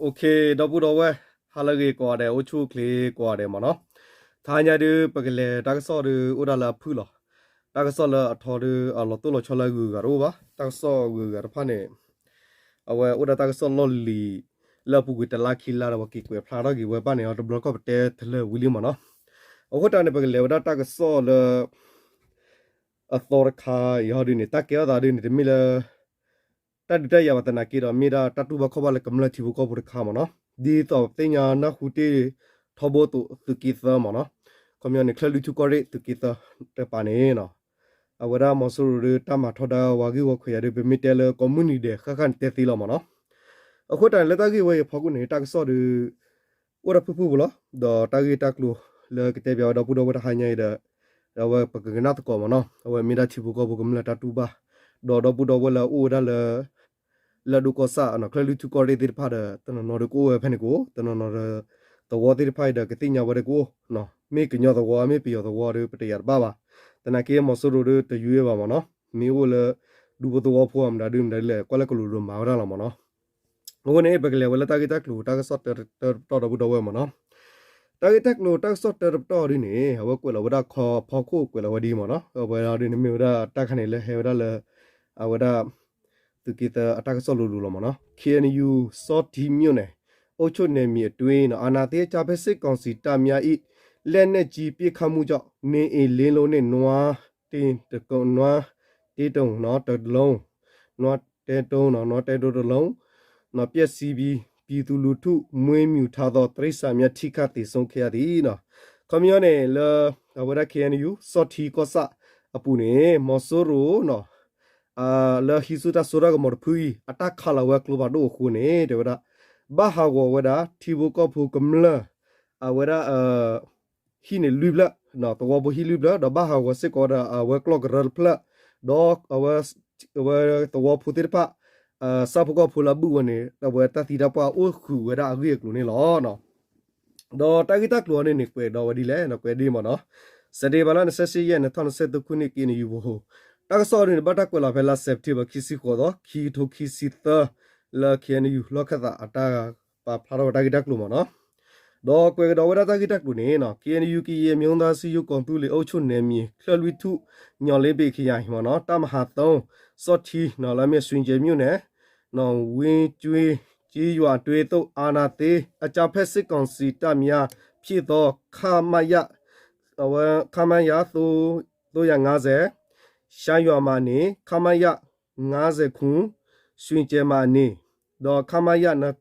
ဒီပုၢ်ဒီဝဲၢ် ဟါလၢအဂ့ၤကိးဂၤဒဲး အိၣ်ဆူၣ်အိၣ်ချ့ကိးဂၤဒဲးမ့ၢ်နီၤ. တဟါညါဒုး ပကလဲၤတၢ်ကစီၣ်ဒုး အိၣ်ဒၣ်လၢအဖုၣ်လီၤ. တၢ်ကစီၣ်လၢအထီဒုး အလီၤတိၢ်လီၤဆီလၢအဂုၤအဂၤတအိၣ်ဘၣ်. တၢ်ကစီၣ်အဂုၤအဂၤတဖၣ်န့ၣ် အဝဲအိၣ်ဒၣ်တၢ်ကစီၣ်လီၢ်လံၤ လၢအပူၤကွံာ်တလါခံလါဒီး ပှၤက့ၤကွဲးဖျါထီၣ်က့ၤဝဲဘၣ်န့ၣ် အတဘျီကီၢ်ပတဲတလၢာ်ဝံၤလံမ့ၢ်နီၤ. အဃိတၢ်န့ၣ် ပကလဲၤဝဲဒၣ်တၢ်ကစီၣ်လၢ အသီတခါအံၤဟီဒုးန့ၣ် တၢ်ကဲထီၣ်သးဒုးန့ၣ် တမ့ၢ်လၢ တၢ်ဒုးတၢ်ယၤဘၣ်သနာ်က့ဒီး မ့ၢ်ဒၣ်တၢ်တူၢ်ဘၣ်ခီၣ်ဘၣ်လၢကမျၢၢ်ထံဖိကီၢ်ဖိတခါမ့ၢ်နီၤ. ဒ်သိးပသ့ၣ်ညါနၢ်ဟူတ့ၢ်ထီဘိအသိး သုးက့သၢမ့ၢ်နီၤ. ခီပညီန့ၣ် ကၠဲၣ်လွံၢ်ထူၣ်ကီၢ်ရ့ၣ်သုးက့သၢတကပၤန့ၣ်နီၤ အဝဲဒၣ်မီၤစိရိၤဒုးတၢ်မၤထီဒါဝဲဂ့ၢ်ဝီခွဲးယာ်ဒုး ပမ့ၢ်တဲလၢကိးမုၢ်နံၤဒဲးဃၣ်ဃၣ်န့ၣ်တဲသ့လီၤမ့ၢ်နီၤ. အဃိတၢ်န့ၣ် လၢတၢ်ဂ့ၢ်ဝဲအံၤအဖီခိၣ်န့ၣ် တၢ်ကစီၣ်ဒုး အိၣ်ဒၣ်ဖုၣ်ဖုၣ်ဖိလီၤ. ဒီးတၢ်ဂ့ၢ်တၢ်ကျိၤလၢကတဲပၠးဝဲဒီပုၢ်ဒီဝဲၢ်တဟါညါအံၤဒီး အဝဲပကကနၣ်သကိးမ့ၢ်နီၤ. အဝဲမ့ၢ်ဒၣ်ထံဖိကီၢ်ဖိကမျၢၢ်တၢ်တူၢ်ဘၣ် ဒီးဒီပုၢ်ဒီဝဲၢ်လၢအအိၣ်ဝဲဒၣ်လၢ လၢဒိကီၢ်ဆၣ် ကၠဲၣ်လွံၢ်ထူၣ်ကီၢ်ရ့ၣ်သ့ၣ်တဖၣ်ဒီး တနီၤနီၤဒုးကအိၣ်ဝဲဖဲန့ၣ်ကအိၣ် တနီၤနီၤဒီး သဝီသ့ၣ်တဖၣ်အံၤဒီး ကသ့ၣ်ညါဝဲဒၣ်ကအိၣ် မ့ၢ်ကညီသဝီ မ့ၢ်ပယီၤသဝီဒီး ပတယာ်တဘၣ်ဘၣ်. သနာ်က့ မီၤစိရိၤဒုးတယွဲဘၣ်မ့ၢ်နီၤ. မ့ၢ်အိၣ်လၢ ဒူဖိသဝီဖိအမတၤဒုးမတၤဒ်လဲၣ် ကွၢ်လၢကလိၤလိၤမၤဝဲဒၣ်လီၤမ့ၢ်နီၤ. အဃိန့ၣ် ပကလဲၤဝဲလၢတၢ်ဂ့ၢ်တၢ်ကျိၤတၢ်ကစီၣ်တၢတပတီၢ်ဒီပုၢ်ဒီဝဲၢ်မ့ၢ်နီၤ. တၢ်ဂ့ၢ်တၢ်ကျိၤတၢ်ကစီၣ်တၢတပတီၢ်ဒုးန့ၣ် အဝဲကွဲးလီၤဝဲဒၣ်ခီဖီခိၣ်ကွဲးလီၤဝဲဒ်မ့ၢ်နီၤ. အဝဲဒၣ်ဒုးန့ၣ်မ့ၢ်ဝဲဒၣ်တၢ်ခါန့ၣ်လၢဟဲဝဲဒၣ်လၢ အဝဲဒၣ် သုးက့သၢအတၢ်ကစီၣ်လိၤလိၤလီၤမ့ၢ်နီၤ. K N U ဆော့ထံမြို့နယ် အုပ်ချုပ်နယ်မြေအတွင်း အာဏာသိမ်းအကြမ်းဖက်စစ်ကောင်စီတပ်များ၏ လက်နက်ကြီးပစ်ခတ်မှုကြောင့် နေအိမ်လေးလုံးနှင့် နွားတင်း နွားတင်းတုံး နွားတင်းတုံး နွားတင်းတုံးတစ်လုံး ပျက်စီးပြီး ပြည်သူလူထု မွေးမြူထားသော တိရစ္ဆာန်များ ထိခိုက်သေဆုံးခဲ့ရသည် ခီပညီန့ၣ်လၢ အဝဲဒၣ် K N U စီၣ်ထံကီၢ်ဆၣ်အပူၤန့ၣ် မီၤစိရိၤ လၢဟံးဆူၣ်တၢ်စိတၢ်ကမီၤတဖုအံၤ အတၢ်ခးလီၤဝဲကျိဖးဒိၣ်အဃိန့ၣ် တဲဝဲဒၣ် ဘၣ်ဟးဂီၤဝဲဒၣ် ထံဖိကီၢ်ဖိကမျၢၢ် အဝဲဒၣ် ဟံၣ်န့ၣ်လွံၢ်ဖျၢၣ် သဝီဖိဟံၣ်လွံၢ်ဖျၢၣ် ဒီးဘၣ်ဟးဂီၤစ့ၢ်ကီးဝဲဒၣ် အဝဲကျီၢ်ကရၢတဖျၢၣ် ဒီး အဝဲသဝီဖိသ့ၣ်တဖၣ် ဆၣ်ဖိကီၢ်ဖိလၢအဘုၣ်ဝဲန့ၣ် အဝဲတၢ်သံတၢ်ပှၢ်အိၣ်ဃုာ်ဝဲဒၣ်အဂ့ၢ်အကျိၤန့ၣ်လီၤ. ဒီးတၢ်ဂ့ၢ်တၢ်ကျိၤအံၤန့ၣ် ကွဲးဒီးဝဲဒ်လဲၣ် ကွဲးဒ်မ့ၢ်နီၤ စဲးပထ့ဘၢၣ်လါ နှစ်ဆယ့်ရှစ်ရက် နှစ်ထောင့်နှစ်ဆယ့်သုံးခုနှစ် K N U ဗဟို တၢ်ကစီၣ်အံၤန့ၣ် ဘၣ်တၢ်ကွဲးလီၤဖဲလါစဲးပထ့ဘၢၣ် ခံဆံဃိးသီ ခံကထိခံဆံသၢ လၢ K N U လီၢ်ခၢၣ်သးအတၢ်ပာ်ဖျါထီၣ်ဝဲတၢ်ဂ့ၢ်တၢ်ကျိၤမ့ၢ်နီၤ ဒီးကွဲးကဒီးဝဲဒၣ်တၢ်ဂ့ၢ်တၢ်ကျိၤန့ၣ် K N U ကရင်အမျိုးသားအစည်းအရုံး ကီၢ်သူလ့ၤအုပ်ချုပ်နယ်မြေ ကၠဲၣ်လွံၢ်ထူၣ် ညောင်လေးပင်ခရိုင် မ့ၢ်နီၤ တပ်မဟာသုံး စီၣ်ထံ လၢအမ့ၢ် ဆွင်ကဲမြို့နယ် ဝင်းကျွေးကျေးရွာအတွင်းသို့ အာဏာသိမ်းအကြမ်းဖက်စစ်ကောင်စီတပ်များဖြစ်သော ခမရ ခမရ သုံးရာငါးဆယ် ရှမ်းရွာမှနေ ခမရ ငါးဆယ်ခုနှစ် ဆွင်ကဲမှနေ ဒီး ခမရ နှစ်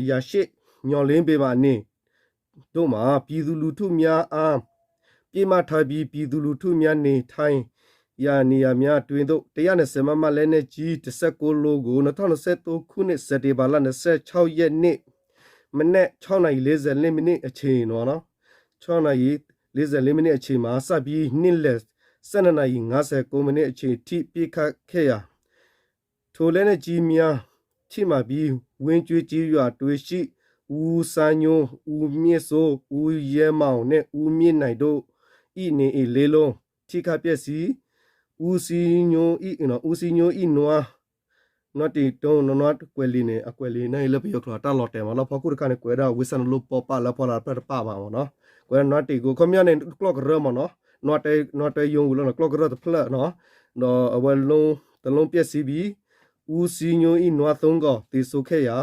ရာရှစ် ညောင်လေးပင်မှနေ တို့မှာ ပြည်သူလူထုများအား ပစ်မှတ်ထားပြီး ပြည်သူလူထုများနေထိုင်ရာနေရာများအတွင်းသို့ တစ်ရာနှစ်ဆယ်မမ လက်နက်ကြီး တစ်ဆယ့်ကိုးလုံးကို နှစ်ထောင့်နှစ်ဆယ့်သုံးခုနှစ် စက်တင်ဘာလ နှစ်ဆယ့်ခြောက်ရက်နေ့ မနက်ခြောက်နာရီ လေးဆယ်မိနစ်အချိန် နော်နော် ခြောက်နာရီ လေးဆယ်လေးမိနစ်အချိန်မှာစပြီး နေ့လယ် ဆယ့်နှစ်နာရီ ငါးဆယ့်ကိုးမိနစ်အချိန်ထိ ပစ်ခတ်ခဲ့ရာ ထိုလက်နက်ကြီးများ ထိမှန်ပြီး ဝင်းကျွေးကျေးရွာအတွင်းရှိ ဦးစန်းညို၊ ဦးမြင့်စိုး၊ ဦးရဲမောင်နှင့် ဦးမြင့်နိုင်တို့၏ နေအိမ်လေးလုံး ထိခိုက်ပျက်စီး ဦးစည်းညို၏ ဦးစည်းညို၏ နွား နွားတင်းတုံး နွားကွဲးလံာ်န့ၣ် အကွဲးလံာ်န့ၣ်လၢပယီၤကျိာ် တၢ်လီၤတဲာ်မးလၢဖီခိၣ်တခါန့ၣ် ကွဲးဒၣ်ဝ့ၢ်ဆၣ်နလိၣ်ပီၣ်ပၢ်လၢဖီလာ်တဖျၢၣ်တပၣ်ဘၣ်မ့ၢ်နီၤ ကွဲးဒၣ်နွားတင်းကိ ခီပညီန့ၣ် ကျီၢ်ကရၢမ့ၢ်နီၤ နွားတဲယိၤဝံၤလီၤနီၤ ကျီၢ်ကရၢတဖျၢၣ်နီၤ ဒီးအဝဲ တစ်လုံးပျက်စီးပြီး ဦးစည်းညို၏ နွားသုံးကောင် သေဆုံးခဲ့ရာ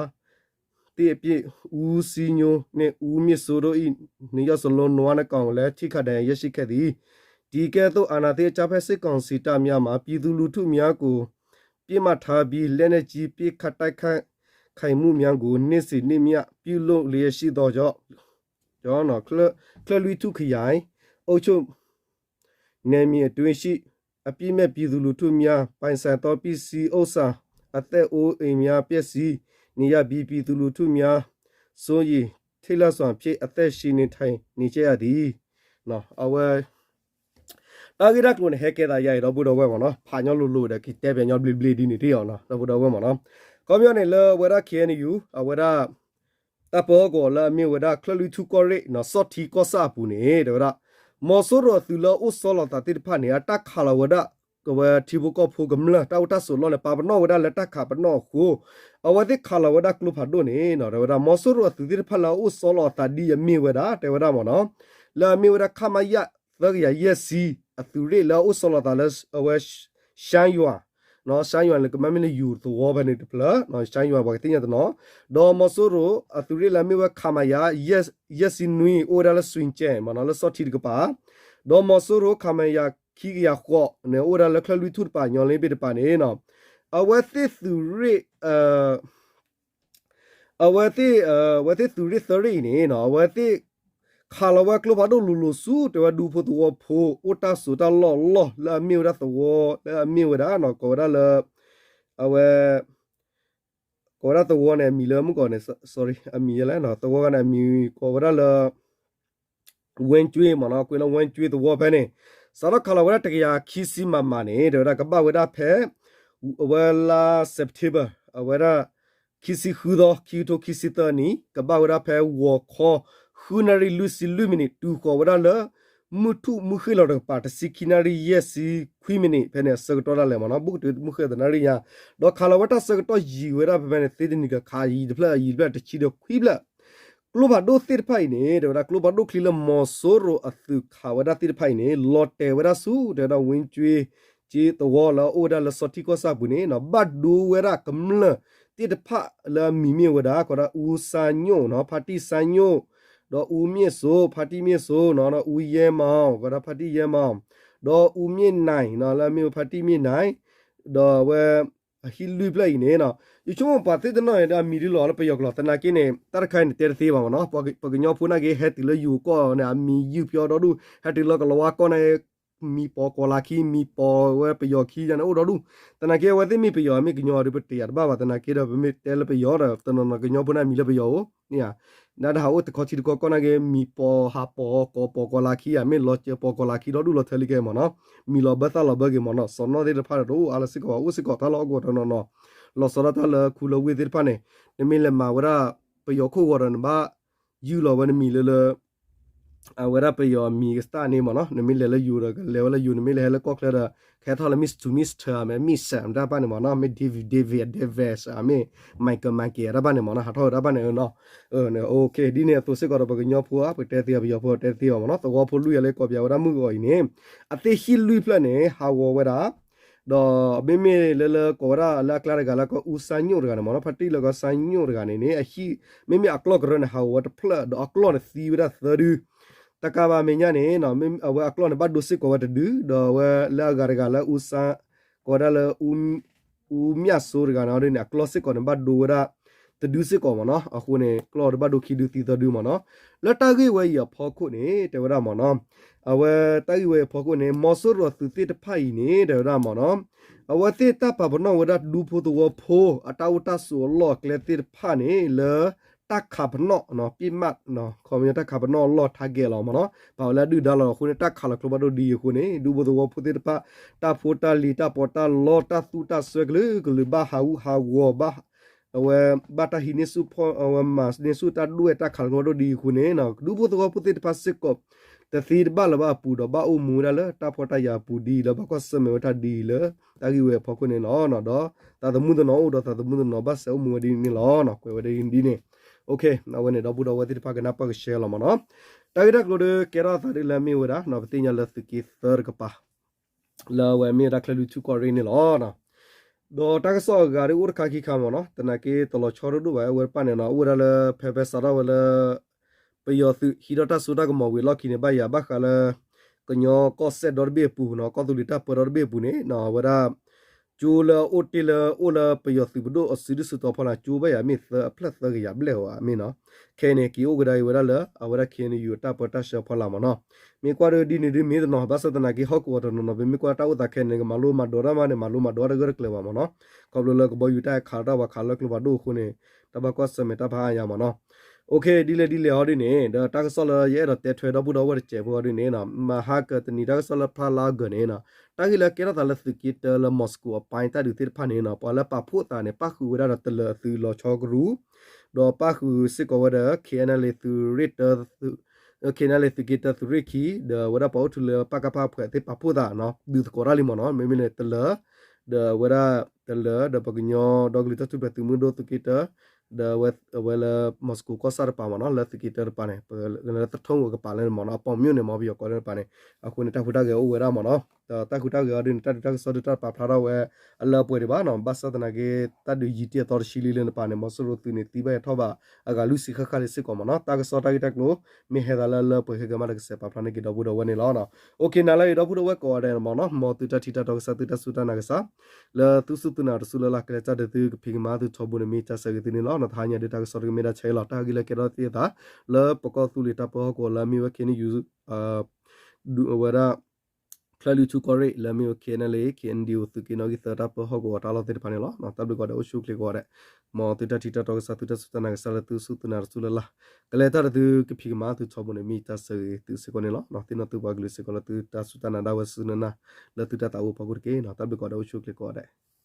သည့်အပြင် ဦးစည်းညိုနှင့် ဦးမြင့်စိုးတို့၏ နှစ်ယောက်စလုံး နွားနှစ်ကောင်လည်း ထိခိုက်ဒဏ်ရာရရှိခဲ့သည်။ ဒီကဲ့သို့ အာဏာသိမ်းအကြမ်းဖက်စစ်ကောင်စီတပ်များမှ ပြည်သူလူထုများကို ပစ်မှတ်ထားပြီး လက်နက်ကြီး ပစ်ခတ်တိုက်ခိုက်မှုများကို နေ့စဉ်နေ့မျှ ပြုလုပ်လျက်ရှိသောကြောင့် ကၠဲၣ်လွံၢ်ထူၣ်ခရိုင် အုပ်ချုပ် နယ်မြေအတွင်းရှိ အပြစ်မဲ့ပြည်သူလူထုများ ပိုင်ဆိုင်သောပစ္စည်းဥစ္စာ အသက်အိုးအိမ်များ ပျက်စီးနေရပြီး ပြည်သူလူထုများ စိုးရိမ်ထိတ်လန့်စွာဖြင့် အသက်ရှင်နေထိုင်နေကြရသည် အဝဲ တၢ်ဂ့ၢ်တၢ်ကျိၤန့ၣ် ဟဲကဲသးယၤအံၤ ဒီပုၢ်ဒီဝဲၢ်မ့ၢ်နီၤ ဖးညီလိၤလိၤဒီး ကတဲပၠးညီဘျ့ဘျ့ဒ်န့ၣ်တ့ၢ်အီၤ ဒီပုၢ်ဒီဝဲၢ်မ့ၢ်နီၤ ခီပညီန့ၣ်လၢအဝဲဒၣ် K N U အဝဲဒၣ် တၢ်ပၢဟီၣ်ကဝီၤလၢအမ့ၢ်ဝဲဒၣ် ကၠဲၣ်လွံၢ်ထူၣ်ကီၢ်ရ့ၣ် စီၣ်ထံကီၢ်ဆၣ်အပူၤန့ၣ် တဲဝဲဒၣ် မီၤစိရိၤအသုးလၢအအိၣ်ဆီလီၤသးသ့ၣ်တဖၣ်န့ၣ် အတၢ်ခးလီၤဝဲဒၣ် အဝဲထံဖိကီၢ်ဖိကမျၢၢ် တၢ်အိၣ်တၢ်ဆိးအလီၢ်န့ၣ် ပာ်ပနီၣ်ဝဲဒၣ်လၢတၢ်ခးပနီၣ်အဃိ အဝဲသ့ၣ်ခးလီၤဝဲဒၣ်ကျိဖးဒိၣ်န့ၣ် တဲဝဲဒၣ် မီၤစိရိၤအသုးသ့ၣ်တဖၣ်လၢအအိၣ်ဆီလီၤအသးဒ်အမ့ၢ်ဝဲဒၣ် တဲဝဲဒၣ်မ့ၢ်နီၤ လၢအမ့ၢ်ဝဲဒၣ် ခမရ သၢကယၤယဲၢ်ဆံ အသုးရ့ၣ်လၢအအိၣ်ဆီလီၤအသးလၢအဝဲ ရှမ်းရွာ ရှမ်းရွာန့ၣ် ကမ့ၢ်လၢယိၤသဝီဖဲန့ၣ်တဖျၢၣ် ရှမ်းရွာ ပှၤကသ့ၣ်ညါတနီၤ ဒီးမီၤစိရိၤအသုးရ့ၣ်လၢအမ့ၢ်ဝဲ ခမရ ယဲၢ်ဆံနွံ အိၣ်ဝဲဒၣ်လၢ စွ့ၣ်ကဲ မ့ၢ်နီၤ လၢစီၣ်ထံတကပၤ ဒီးမီၤစိရိၤ ခမရ ခံကယၤဃိးန့ၣ် အိၣ်ဝဲဒၣ်လၢချၢၣ်လွံၢ်ထူၣ်တပၤ ညီလ့ဘ့ၣ်တပၤန့ၣ် အဝဲသ့ၣ်သုးရ့ၣ် အဝဲသ့ၣ် အဝဲသ့ၣ်သုးရ့ၣ်သၢရ့ၣ်အံၤန့ၣ် အဝဲသ့ၣ် ခးလီၤဝဲကျိဖးဒိၣ်လိၤလိၤဆူ တဲဝဲဒၣ်ဒူဖိသဝီဖိ အိၣ်တၢ်ဆိးတၢ်လီၢ်အလီၢ် လၢအမ့ၢ်ဝဲဒၣ်သဝီ လၢအမ့ၢ်ဝဲဒၣ် ကိးဝဲဒၣ်လၢ အဝဲ ကိးဝဲဒၣ်သဝီန့ၣ် အမံၤလၢမုၢ်ကီၢ်န့ၣ် sorry အမံၤယဲလဲၣ် သဝီဂၤန့ၣ် အမံၤကိးဝဲဒၣ်လၢ ဝ့ကၠွ့ မ့ၢ်နီၤ ကွ့လၢဝ့ကၠွ့သဝီဖဲန့ၣ် စးထီၣ်ခးလီၤဝဲဒၣ်တကယၤခံဆံ မမ န့ၣ် တဲဝဲဒၣ်ကဘၣ်ဝဲဒၣ်ဖဲ အဝဲလါ September အဝဲဒၣ် ခံဆံဃုသီ ခံကထိခံဆံသၢနံၣ် ကဘၣ်ဝဲဒၣ်ဖဲဂီၤခီ ဃုနၣ်ရံၣ်လွံၢ်ဆံလွံၢ်မံးနံး တုၤဃီၤဝဲဒၣ်လၢ မုၢ်ထူၣ်မုၢ်ဃ့ၢ်လီၤတကပၤ တဆံခံနၣ်ရံၣ်ယဲၢ်ဆံခွံမံးနံး ဖဲန့ၣ်အဆၢကတီၢ်ဒၣ်လဲာ်မ့ၢ်နီၤ ဘူးကတုၤမုၢ်ဃ့ၢ်သနၣ်ရံၣ်ညါ ဒီးခးလီၤဝဲတၢ်ဆၢကတီၢ်ယံာ်ဝဲဒၣ်ဖဲဖဲန့ၣ် သ့တနံၤကခးယံာ်တဖျၢၣ် ယံာ်တဖျၢၣ် တဆံဒီးခွံဖျၢၣ် ကျိဖးဒိၣ်သ့ၣ်တဖၣ်အံၤန့ၣ် တဲဝဲဒၣ်ကျိဖးဒိၣ်ချံလၢမီၤစိရိၤအသုးခးဝဲဒၣ်သ့ၣ်တဖၣ်အံၤန့ၣ် လီၤတဲာ်ဝဲဒၣ်ဆူ တဲဝဲဒၣ် ဝ့ကၠွ့ ကၠ့သဝီလၢအအိၣ်ဝဲဒၣ်လၢစီၤထံကီၢ်ဆၣ်ပူၤန့ၣ် ဘၣ်ဒိဝဲဒၣ်ကမျၢၢ်သ့ၣ်တဖၣ်လၢအမံၤမ့ၢ်ဝဲဒၣ် ကိးဒၣ် အူစၣ်ညိၣ်နီၤ ဖါတံၢ်စၣ်ညိၣ် ဒီးအူမ့ၢ်စိ ဖါတံၢ်မ့ၢ်စိနီၤ ဒီးအူယဲမီၤ ကိးဒၣ်ဖါတံၢ်ယဲမီၤ ဒီးအူမ့ၢ်နၢ်နီၤ လၢအမ့ၢ်ဝဲဖါတံၢ်မ့ၢ်နၢ် ဒီးအဝဲ အဟံၣ်လွံၢ်ဖျၢၣ်အံၤန့ၣ်နီၤ ယဆိကမိၣ်ပှၤသ့ၣ်တနီၤန့ၣ်ဒီးအမံၤဒ်လီၤလၢပယီၤကျိာ်သနာ်က့န့ၣ် တၢ်တခါအံၤန့ၣ်တဲတသ့ဘၣ်မ့ၢ်နီၤ ပှၤကညီဖိနာ်က့ ဟဲတုၤလၢယိၤကီၢ်န့ၣ် အမံၤယုၢ်ပျီဒီဒူၣ် ဟဲတုၤလၢကလီၤဝါကီၢ်န့ၣ် မံၤပိာ်ကီၤလၤခံ မံၤပိာ်ဝဲပယီၤခံယါန့ၣ်အိၣ်ဒီဒူၣ် သနာ်က့အဝဲသ့ၣ်မ့ၢ်ပယီၤမ့ၢ်ကညီဒီးပတယၤတဘၣ်ဘၣ် သနာ်က့ဒီးပမ့ၢ်တဲလၢပယီၤဒီး တနီၤနီၤကညီဖိန့ၣ်အမံၤလၢပယီၤဧိၤန့ၣ်ဧါ နဒၣ်ဟးအိၣ်တခီထံတခီကီၢ်နာ်က့ မံၤပိာ်ဟးပိာ်ကီၤပိာ်ကီၤလၤခံဧါ မ့ၢ်လီၤစၢၤပိာ်ကီၤလၤခံဒီဒူၣ်လီၤထဲလံကဲမ့ၢ်နီၤ မံၤလီၤဘၢသၣ်လီၤဘၢက့ၤမ့ၢ်နီၤ စီၤနီၣ်သ့ၣ်တဖၣ်ဒီးတအိၣ်အါလၢၤစ့ၢ်ကီးဘၣ် အိၣ်စ့ၢ်ကီးတၢ်လီၢ်အဂီၢ်တနီၤနီၤ လီၤဆီဒၣ်တၢ်လၢခူလၢဝ့ၢ်သ့ၣ်တဖၣ်န့ၣ် နမ့ၢ်လဲၤမၤဝဲဒၣ် ပယီၤခိၣ်ဂီၤဒီးနဘၣ် ယုၢ်လီၤဝဲနမံၤလၢလၢ အဝဲဒၣ်ပယီၤမံၤကစၢ်န့ၣ်မ့ၢ်နီၤ နမ့ၢ်လဲၤလၢယိၤဒီးကလဲၤဝဲလၢယိၤ နမ့ၢ်လဲၤဟဲလၢကီၢ်ချၢဒီး ကဟဲထီၣ်လၢ Mister Mister မ့ၢ် Miss တၢ်ဘၣ်န့ၣ်မ့ၢ်နီၤ မ့ၢ် David David Davis မ့ၢ် Michael Michael တၢ်ဘၣ်န့ၣ်မ့ၢ်နီၤ ဟးထီၣ်ဝဲတၢ်ဘၣ်န့ၣ်နီၤ OK ဒ်န့ၣ်အသိးစ့ၢ်ကီးဒီးပှၤကညီဖိဧါ ပတဲသ့အီၤ ပယီၤဖိတဲသ့အီၤမ့ၢ်နီၤ သဝီဖိလွံၢ်ဂၤလၢကိးပၠးဝဲဒၣ်မုၢ်ဂီၤအံၤန့ၣ် အသ့ၣ်ဟံၣ်လွံၢ်ဖျၢၣ်န့ၣ် ဟးဂီၤဝဲဒၣ် ဒီးမ့မ့ၢ်လၢလၢကိးဝဲဒၣ်လၢအကျါတဂၤလၢကီးအူစၣ်ညိၣ်တဂၤန့ၣ်မ့ၢ်နီၤ ဖါတံၢ်လၢကီးစၣ်ညိၣ်တဂၤန့ၣ်န့ၣ် အဟံၣ် မ့မ့ၢ်အကျီၢ်ကရၢန့ၣ် ဟးဂီၤဝဲတဖျၢၣ် ဒီးအကျီၢ်န့ၣ်သံဝဲဒၣ်သၢဒု တကးဘၣ်မဲာ်ညါန့ၣ် အဝဲအကျီၢ်န့ၣ် ဘၣ်ဒိစ့ၢ်ကီးဝဲတဒု ဒီးအဝဲလၢအဂၤတဂၤလၢအူစၣ် ကိးဝဲဒၣ်လၢ အူမၠၣ်စိတဂၤန့ၣ်န့ၣ် အကျီၢ်စ့ၢ်ကီးန့ၣ် ဘၣ်ဒိဝဲဒၣ်တဒုစ့ၢ်ကီးမ့ၢ်နီၤ အဃိန့ၣ် ကျီၢ်တဘၣ်ဒိခံဒုသံသၢဒုမ့ၢ်နီၤ လၢတၢ်ဂ့ၢ်ဝဲအံၤအဖီခိၣ်န့ၣ် တဲဝဲဒၣ်မ့ၢ်နီၤ အဝဲတၢ်ဂ့ၢ်ဝဲအံၤအဖီခိၣ်န့ၣ် မီၤစိရိၤအသုးသ့ၣ်တဖၣ်အံၤန့ၣ် တဲဝဲဒၣ်မ့ၢ်နီၤ အဝဲသ့ၣ်တၢ်ပာ်ပနီၣ်ဝဲဒၣ်ဒူဖိသဝီဖိ အတၢ်အိၣ်တၢ်ဆိးအလီၢ်အကျဲသ့ၣ်တဖၣ်န့ၣ် လၢတၢ်ခးပနီၣ် ပ့ၣ်မး ခီပညီတၢ်ခးပနီၣ်အလီၢ် target လီၤမ့ၢ်နီၤ ပာ်ဝဲလၢအဒုၣ်ဒါလီၤအဃိန့ၣ် တၢ်ခးလီၤကျိဖးဒိၣ်ဒ်အံၤအဃိန့ၣ် ဒူဖိသဝီဖိသ့ၣ်တဖၣ် တၢ်ဖိတၢ်လံၤ တၢ်ပီးတၢ်လီ တၢ်သူၣ်တၢ်စွဲကလုာ်ကလုာ် ဘၣ်ဟးဂူာ်ဟးဂီၤ ဘၣ် အဝဲဘၣ်တၢ်ဟံးန့ၢ်ဆူၣ်ဖီၣ် အဝဲမၤန့ၢ်ဆူၣ်တၢ်ဒွဲၣ်တၢ်ခးလီၤကျိဖးဒိၣ်ဒ်အံၤအဃိန့ၣ် ဒူဖိသဝီဖိသ့ၣ်တဖၣ်စ့ၢ်ကီး တသံတဘၣ်လၢၤဘၣ်အပူၤဒီး ဘၣ်အိၣ်မူဝဲဒၣ်လၢတၢ်ဖှီၣ်တၢ်ယာ်အပူၤဒ်အံၤ လၢဘၣ်ကွၢ်ဆၢၣ်မဲာ်ဝဲတၢ်ဒ်အံၤလၢ တၢ်ဂ့ၢ်ဝဲအဖီခိၣ်န့ၣ်လီၤ. ဒီးသးသမူတနီၤအိၣ်ဒီး သးသမူတနီၤဘၣ်စဲးအိၣ်မူဝဲဒ်န့ၣ်လီၤ. ကွဲးဝဲဒ်န့ၣ် အဝဲန့ၣ် ဒီပုၢ်ဒီဝဲၢ်သ့ၣ်တဖၣ်ကနၢ်ပၢၢ်ကဆှဲလီၤမ့ၢ်နီၤ. တၢ်ဂ့ၢ်တၢ်ကျိၤဒီးကဲထီၣ်အသးဒ်လၢအမ့ၢ်ဝဲဒၣ် ပသ့ၣ်ညါလၢသုးက့သၢတကပၤ လၢအဝဲမ့ၢ်ဝဲဒၣ်ချၢၣ်လွံၢ်ထူၣ်ကီၢ်ရ့ၣ်န့ၣ်လီၤ. ဒီးတၢ်ကစီၣ်အဂၤဒ်အိၣ်တခါခံခါမ့ၢ်နီၤ သနာ်က့တလီၤဆီတဒိၣ်ဘၣ် အဝဲတဖၣ်န့ၣ်နီၤ အိၣ်ဝဲဒၣ်လၢ ဖဲဖဲစးထီၣ်ဝဲလၢ ပယီၤသုးဟံးထီၣ်တၢ်စိတၢ်ကမီၤဝံၤအလီၢ်ခံန့ၣ် ဘၣ်ယၤဘၣ်ဃးလၢ ကညီကီၢ်စဲၣ်ဒီတဘ့ၣ်အပူၤနီၤ ကီၢ်သူလ့ၤတၢ်ပၢဒီတဘ့ၣ်အပူၤန့ၣ် အဝဲဒၣ် ကၠိလၢအအိၣ်တ့ၢ်လၢအိၣ်လၢပယီၤသုးပဒိၣ်အစုဒုၣ်စုတီၤဖီလာ် ကၠိဘၣ်ယၤမ့ၢ်သၢအဖျၢၣ်သၢကယၤဘျဲၣ်ဧိၤဧါမ့ၢ်နီၤ. ခဲအံၤန့ၣ် က့ၤအိၣ်ကဒါက့ၤဝဲဒၣ်လၢ အဝဲဒၣ် ခ့ၣ်အဲၣ်ယူၣ် အတၢ်ပၢတၢ်ဆှၢဖီလာ်မ့ၢ်နီၤ. မ့ၢ်ကွၢ်ဒ်ဒ်န့ၣ်ဒ်မ့ၢ်တနီၤ ဘၣ်ဆၣ်သနာ်က့ဟီၣ်ကဝီၤတနီၤနီၤ ပမ့ၢ်ကွၢ်တၢ်အိၣ်သးခဲအံၤန့ၣ် ကမၤလိမၤဒိးတၢ်မးန့ၣ် မၤလိမၤဒိးတၢ်ဂၢၢ်တကျၢၤဘၣ်မ့ၢ်နီၤ. ခီဖျိလၢကဘီယူၤတၢ်ခးတၢ်ဝဲခးလၢကျိဖးဒိၣ်အဃိန့ၣ် တၢ်ဘၣ်ကွၢ်ဆၢၣ်မဲာ်တၢ်ဖးအါညါမ့ၢ်နီၤ. အိၣ်ခ့ ဒ်လဲၣ်ဒ်လဲၣ်ဟီဒ်န့ၣ် ဒီးတၢ်ကစီၣ်လၢယအဲၣ်ဒိးတဲထွဲဒီပုၢ်ဒီဝဲၢ်တစဲးဖိဟီဒ်န့ၣ် မဟါကတနံၤတၢ်ကစီၣ်လၢဖျါလါအီကူးန့ၣ် တၢ်ဂ့ၢ်လၢကဲထီၣ်သးလၢသုးက့တၢလၢ Moscow အပိုင်း တၢ်ဒုးသ့ၣ်တဖၣ်န့ၣ် ပှၤလၢပာ်ဖှိၣ်သးန့ၣ် ပၣ်ဃုာ်ဝဲဒၣ်ဒီးတလၢၤအသုးလီၤဆီကရူၢ် ဒီးပၣ်ဃုာ်စ့ၢ်ကီးဝဲဒီး ခ့ၣ်အဲၣ်ယူၣ် သုးရ့ၣ်တၢ သုး KNLA သုးက့တၢသုးရ့ၣ်ခံ ဒီးဝဲဒၣ်ပှၤအိၣ်ထူလၢ ပကဖ အဖွဲ့သ့ၣ်ပာ်ဖှိၣ်သးနီၤ ဒုးသကိးတၢ်လံမ့ၢ်နီၤ မ့မ့ၢ်လၢတလၢာ် ဒီးဝဲဒၣ်တလၢာ် ဒီးပှၤကညီဒီကလုာ်တၢ်ထူၣ်ဖျဲးသုးမုၢ်ဒိၣ်သုးက့တၢ ဒီးအဝဲလၢ မီၤစကိၤကီၢ်ဆၣ်တပၤမ့ၢ်နီၤ လၢသုးက့တၢတပၤန့ၣ် လၢသထူၣ်အကပၤလၢမ့ၢ်နီၤ အပီးမၠိၣ်န့ၣ် မ့ၢ်ပယီၤကိးလၢတပၤန့ၣ် အဃိန့ၣ် တၢ်ဟူးတၢ်ဂဲၤအိၣ်ဝဲဒၣ်မ့ၢ်နီၤ ဒီးတၢ်ဟူးတၢ်ဂဲၤအီၤဒ်န့ၣ် တၢ်ဒုးတၢ်ကစီၣ်ဒုးတၢ်ပာ်ဖျါထီၣ်ဝဲ အလၢအပှဲၤဒံးဘၣ်နီၤ ဘၣ်ဆၣ်သနာ်က့ တၢ်ဒုးယံာ်တ့ၢ်အသီတဆံလံလၢတပၤန့ၣ် မီၤစိရိၤသုးန့ၣ် သံဘၣ်ဟဲထီၣ်ဘၣ် အဂၤလွံၢ်ဆံဃၣ်ဃၣ်လၢစ့ၢ်ကီးမ့ၢ်နီၤ တၢ်ကစီၣ်တၢ်ဂ့ၢ်တၢ်ကျိၤ မ့ၢ်ဟဲသးလၢအလၢအပှဲၤခဲကမးဒီး ကစဲးပာ်ဖျါန့ၢ်က့ၤဒီပုၢ်ဒီဝဲၢ်န့ၣ်လီၤ. အိၣ်ခ့ နၤလၢအံၤဒီပုၢ်ဒီဝဲၢ်ကိးဂၤဒဲးမ့ၢ်နီၤ မ်သုတၢ်ထံၣ်တၢ်တီကစၢ် သုတၢ်စူၢ်တၢ်နာ်ကစၢ် လၢသုစူၢ်သုနာ်တစူၢ်လၢ်လၢ် ကလဲၤတၢ်ဒီးသုကဖံးကမၤသုထီဘိန့ၣ် မ့ၢ်တၢ်ဆၢဂ့ၤသုန့ၣ်လီၤ. တဟါညါဒုးတၢ်ကစီၣ်တကမ့ၢ်ဒၣ်ဆဲးလီၤ တၢ်ဟးဂီၤလၢကဲထီၣ်သ့ၣ်အသး လၢပကီၢ်သူလ့ၤတၢ်ပၢဟီၣ်ကဝီၤလၢအမ့ၢ်ဝဲ ခ့ၣ်အဲၣ်ယူၣ် ဝဲဒၣ် ချၢၣ်လွံၢ်ထူၣ်ကီၢ်ရ့ၣ်လၢအမ့ၢ်ဝဲ KNLA KNDO သုးက့နီၣ်ဂံၢ်သၢတၢ်ပၢဟီၣ်ကဝီၤတၢ်လီၢ်သ့ၣ်တဖၣ်န့ၣ်လီၤ. တၢ်ဘျုးကိးဂၤဒဲးအိၣ်ဆူၣ်အိၣ်ချ့ကိးဂၤဒဲး မ်သုတၢ်ထံၣ်တၢ်တီကစၢ် သုတၢ်စူၢ်တၢ်နာ်ကစၢ်လၢသုစူၢ်သုနာ်တစူၢ်လၢ်လၢ် ကလဲၤတၢ်ဒီးသုကဖံးကမၤသုထီဘိန့ၣ် မ့ၢ်တၢ်ဆၢဂ့ၤသုစ့ၢ်ကီးန့ၣ်လီၤ. သ့ၣ်နီၣ်သုပှၤကလုာ်စ့ၢ်ကီးလၢသုတၢ်စူၢ်တၢ်နာ်ဒၣ်ဝဲဆူနနၢ် လၢသုတၢ်သးအိၣ်ဖီခိၣ်တက့ၢ်. တၢ်ဘျုးကိးဂၤဒဲးအိၣ်ဆူၣ်အိၣ်ချ့ကိးဂၤဒဲး